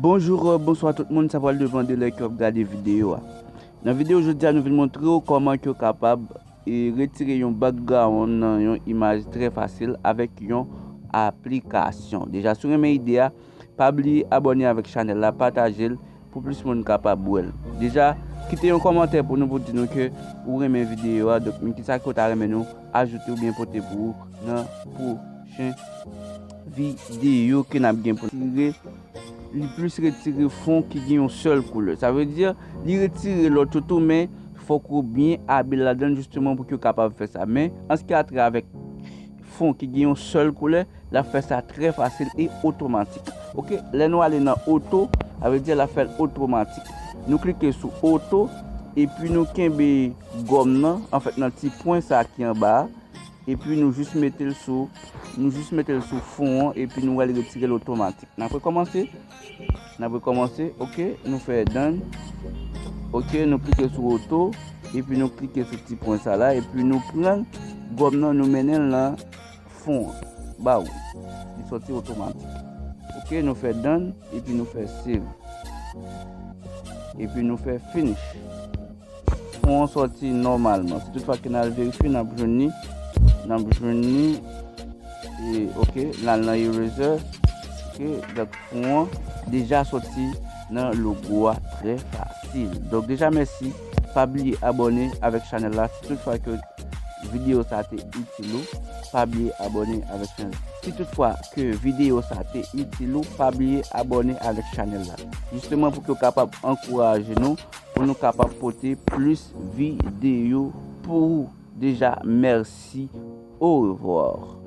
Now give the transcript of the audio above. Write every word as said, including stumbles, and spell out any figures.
Bonjou, bonswa tout moun, sa pral depann de lè ke w ap gade videyo a. Nan videyo jodi a, nou vin montre w kòman ke w kapab e retire yon background nan yon imaj trè fasil avèk yon aplikasyon. Deja, si w renmen ide a, pa bliye abòne avèk chanèl la, pataje l pou plis moun kapab wè l. Deja, kite yon kòmantè pou nou, pou di nou ke ou renmen videyo a. Donk, men kisa ke w ta renmen nou ajoute oubyen pote pou ou nan pwochen videyo ke n ap gen pou tire. Li plis retire fon ki gen yon sèl koulè. Sa vle di, li retire lòt yo tou, men fòk ou byen abil ladan l jisteman pou ke w kapab fè sa. Men, an se ki a travè avèk fon ki gen yon sèl koulè, l ap fè sa trè fasil e otomatik. Oke, lè nou ale nan oto, sa vle di l ap fè l otomatik. Nou klike sou oto, epi nou kenbe gòm nan, anfèt, nan ti pwen sa ki anba a, epi nou jis mete l sou, nou jis mete l sou fon an, epi nou wè l retire l otomatik. N ap rekòmanse. N ap rekòmanse. Oke, nou fè done. Oke, nou klike sou oto, epi nou klike sou ti pwen sa la, epi nou pran gòm nan, nou mennen l nan fon an. Ba ou. Li soti otomatik. Oke, nou fè done, epi nou fè save. Epi nou fè finish. Fon an sòti nòmalman. Si tout fwa ke n al verifye, n ap jwenn li, n ap jwenn li, e, oke, n al nan eraser, oke, donk fon an deja sòti nan logo a trè fasil. Donk deja mèsi, pa bliye abòne avèk chanèl la si tout fwa ke videyo sa te itil ou, pa bliye abòne avèk chanèl. Si tout fwa ke videyo sa te itil ou, pa bliye abòne avèk chanèl la. Jisteman pou ke w kapab ankouraje nou, pou nou kapab pote plis videyo pou ou. Deja, mèsi. Orevwa.